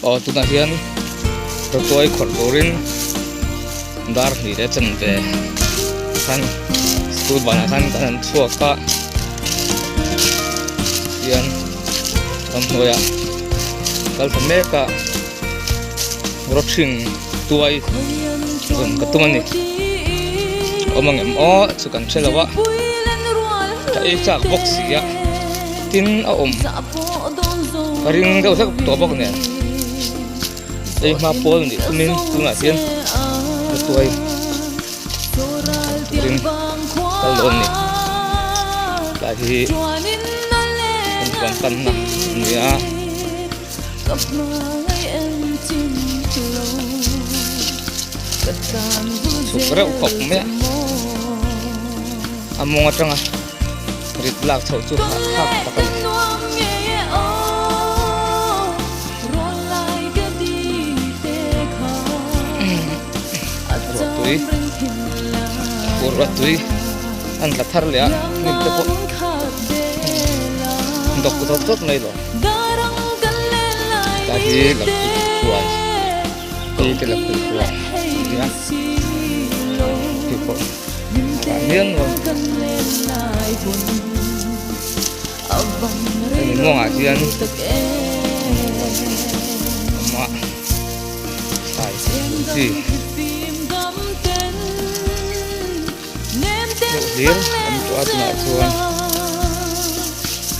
Aw tunah hian rawtuai khawrh turin dar hnih leh chanve khan school banah khan kan han chhuak a tihian ramhnuaiah kal ta mek a rawthing tuai zawn ka tum a ni awm ang em aw chu kan hre lo a ka ei chak bawk si a tin a awm ka ring deuh hlek tawh bawk nen ei hma pawl nih tumin tunah hian ka tuai turin kal dawn ni tlai hi kan huan panna a ni a. Chhuk reuh khawp mai a a mawng atanga rit lak chhoh chu hahthlak tak a ni. Ruahtui fur ruahtui an tla thar leh a hnim te pawh dawk zawk zawk mai lo. Tlai hi lakhuih huan hei te lakhuih huan a ni a hei pawh a rah mial nual hemi mawngah hian awm a thlai chi deuh hlir an tawh a tunah chuan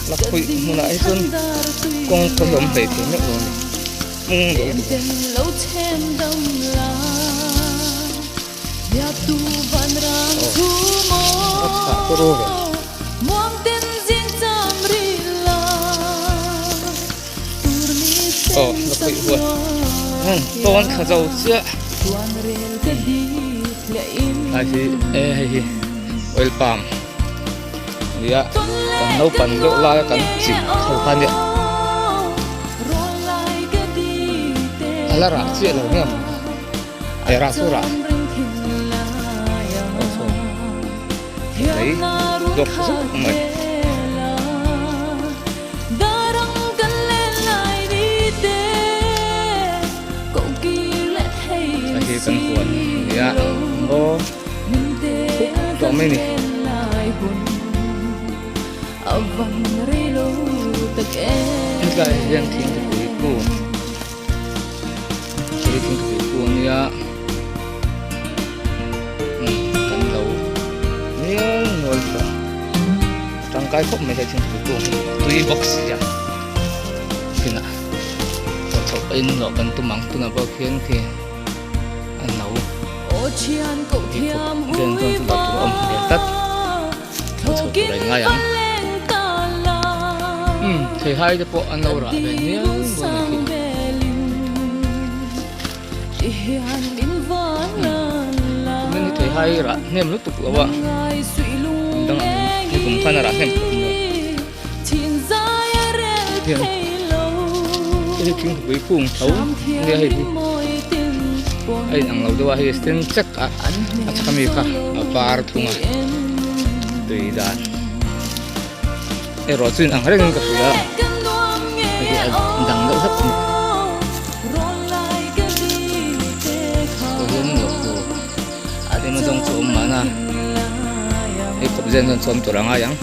lakhuih hmunah hi chuan kawng khaw hi a awm hlei thei meuh lo a ni hmung deuh aw rat thah turu ve. Aw lakhuih huan tawn thla zo chiah. Lai hi e hei hi oil palm a ni a kan naupang deuh laia kan chih ho kha nia a la rah chiah lo nia e rah chu rah aw saw lei dawk zauh mai. Hei hi kan huan a ni a aw khup tawh mai a ni. Hetlai ah hian thingpui kung hei thingpui kung a nia umm kan lo mial nual tawh a tangkai khawp mai hei thingpui kung hi tui bawk si a kinah. Chaw chhoh pahin lawh kan tum ang tunah pawh khian khi a no hi khawp vel chuan chu loh tur a awm hmel tlat chaw chhoh tur a inngai ang umm theihai te pawh an lo rah ve nial dawn a ni khi umm hi theihai rah hnem lutuk lo a dang ang hi kum khan a rah hnem khawp mai. Hian hei hi thingpui kung tho nia hei hi a in ang lo deuh a hei sen chek a a chhak ami kha a var thung a tui dan erawh chu in ang reng in ka hria hei hi a dang deuh hlek a ni saw hian loh tur eng zawng chu awm mahna hei khawp zen chuan chawm tur a ngai ang.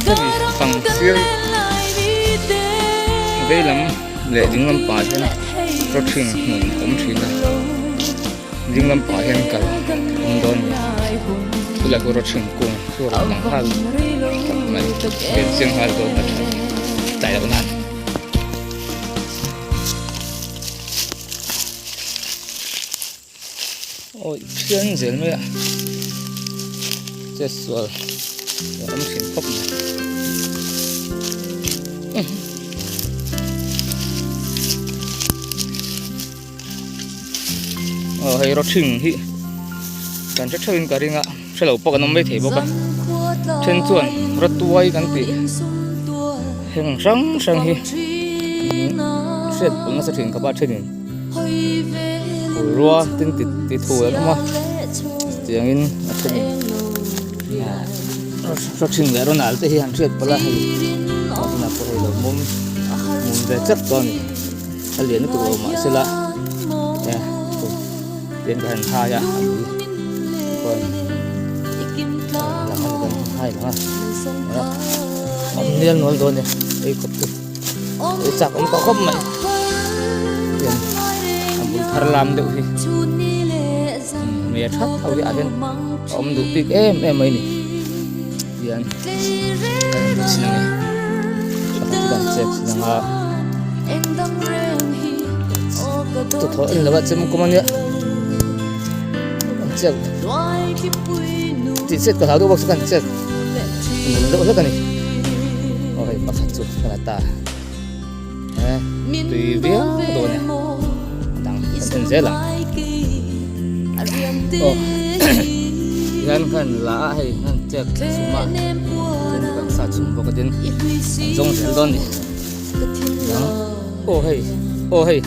Hemi fang sir vei lam leh ding lam pah hian rawthing hmun a awm thin a ding lam pah hian kal awm dawn a ni chulai pawh rawthing kung chu a rawn lang nghal tak mai vel chiang nghal dawn a tha tlai loh nan. Awi phian zel mai a chetsual a awm thin khawp mai aw hei rawthing hi kan hre theuhin ka ring a hre lo pawh kan awm mai thei bawk a then chuan rawtuai kan tih heng hrang hrang hi hriat pawlh nasa thin khawp a thenin. Rua tin ti ti thu an awm a tiangin a then Rawṭhing leh Ronald te hi han hriat pawlh a hei tunah pawh hei lo mum mum ve chat tawh a ni a lian lutuk lo mahsela e tian ka han hai a a bul chuan lang a ni kan hai lang a awm nel nual dawn e ei khawp chu ei chak awm tawh khawp mai tian a bul thar lam deuh hi me that ho hi ah hian a awm duh bik em em mai ni tian kan en chin ang e pakhat chu kan chek chin ang a tuthlawh en lo a chem kum ania an chek tih chet ka hlau deuh bawk chu kan chek nul deuh hlek a ni aw hei pakhat chu kan la ta e tui viau dawn e a dang kan en zel ang aw hian khan la a hei han chek chhum a then kan sa chhum bawk a tin an zawng zel dawn a ni dang aw hei aw hei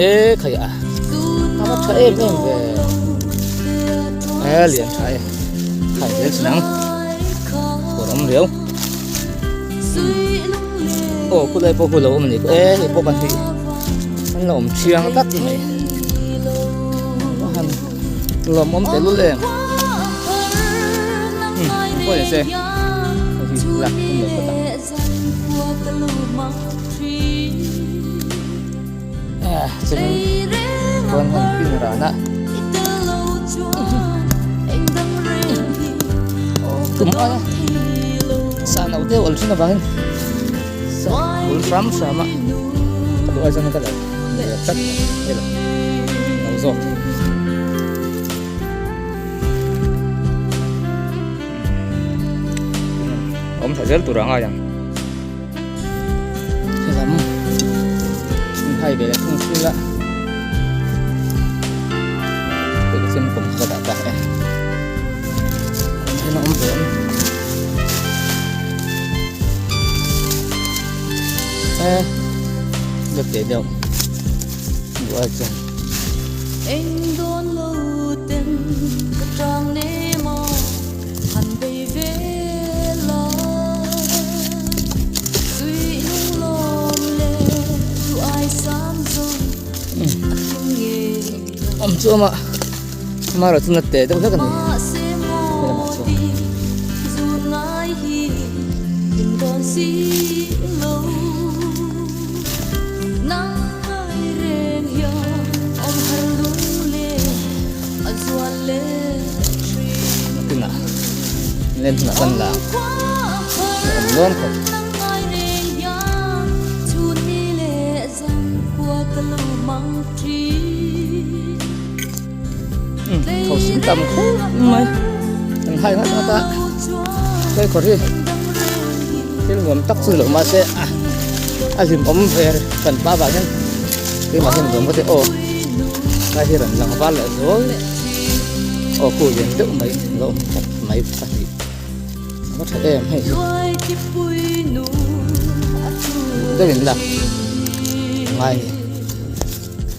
e khai a a va tha em em ve e lian tha e khai zel chin ang kawr awm riau. Aw khulai pawh khu lo awm a ni e hei pawh pahnih an la awm thiang tak mai a han lawmawm tehlul em umm pawh ni se hei hi lak tum lo phawt ang ah chuan chuan han pin ran a tum a sa no deuh awlh thin avangin sa bul hram hram a ka duh ai chuan ka la lian tlat mai hei lo no zawk awm tha zel tur a ngai ang helam inhai ve leh thung thil a hei ka chem kawm ka dah ta e an then a awm ve em e la teh deuh duh ai chuan Eng dawn lo ten ka tang nem a han bei ve la Suih lung lawm le duh ai sam zawng a kim ngei Awm chu awm a amaherawh chu na teh deuh hlek a ni Mahse he lamah maw chuan ti zun ngai hi in dawn si lo Nang ngai reng hian awm har lung le a zual le thin. Tunah len hunah kan la awm dawn khawp. Tho sin tam khawp mai kan hai ngat ngat a hei khawr hi thil nuam tak chu ni loh mahse a hlimawm ve kan pa vang hian keimah hian nuam ka ti aw lai hi rawn lang val leh zual aw khu lian deuh mai lo awm khawp mai pahnih a va tha em hei hi deuh in lak ngai a ni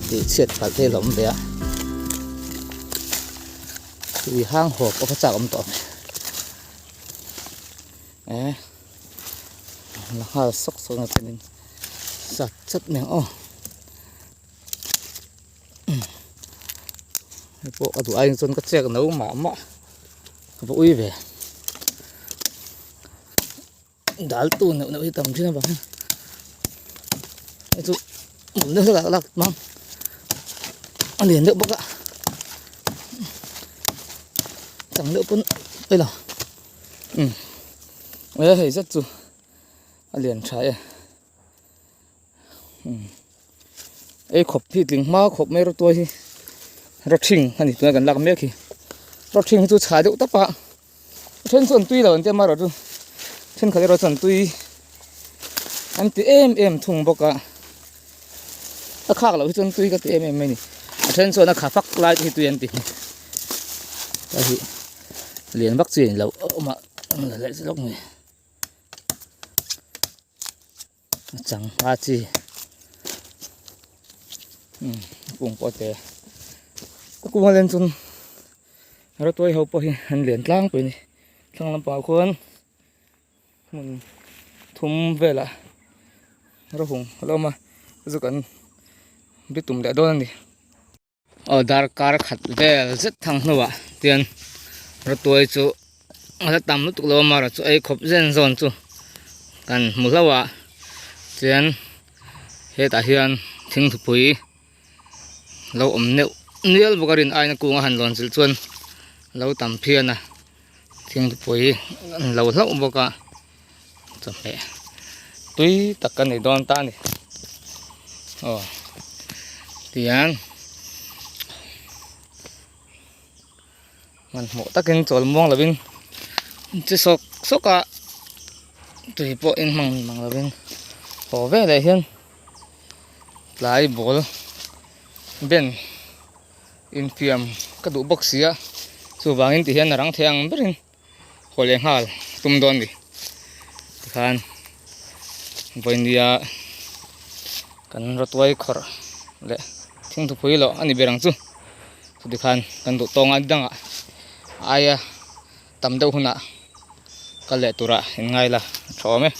tih chhiat palh te a lo awm ve a tui hang hawp a va chak awm tawh e la nghal sawk sawk na chuanin sat chat mai ang aw hei pawh ka duh aiin chuan ka chek no mah mah ka va ui ve dal tu neuh neuh hi tam thin avang hian hei chu hmun deuh hlek ah lak mang a lian deuh bawk a chang deuh pawn ela umm e hei zet chu a lian tha e umm ei khawp hi tling hma khawp mai rawtuai hi rawthing a ni tuna kan lak mek hi rawthing hi chu chhah deuh tawp a. A then chu an tui lo an ti a amaherawh chu thenkhat erawh chuan tui an ti em em thung bawk a a khak loh hi chuan tui ka ti em em mai a ni a then chuan a kha fak lai te hi tui an ti a hi lian vak chi a ni lo a awm a la leh lawk mai. Changha chi umm kung pawh te a kung a len chuan rawtuai ho pawh hi an lian tlangpui a ni thlang lampangah khuan. Hmun thum velah rawhung a lo awm a chu kan bitum leh dawn a ni. Aw darkar khat vel zet thang hnuah tian rawtuai chu a la tam lutuk lo a mara chu ei khawp zen zawn chu kan hmu hlauh a chuan hetah hian thingthupui lo awm neuh nial bawk a rin aina kung a han lawn chilh chuan lo tam phian a thingthupui an lo hlauh bawk a chawhmeh tui tak a ni dawn ta a ni aw tihian hmanhmawh takin chawl muang lovin chi sawk sawk a tui pawh in hmang mang lovin haw veleh hian tlai ball ben infiam ka duh bawk si a chuvangin ti hian a rang thei ang berin haw leh nghal tum dawn a ni tikhan vawinia kan rawtuai khawrh leh thingthupui loh a ni ber ang chu chutikhan kan duh tawng a dangah aia tam deuh hunah kal leh turah in ngai la a tha awm e.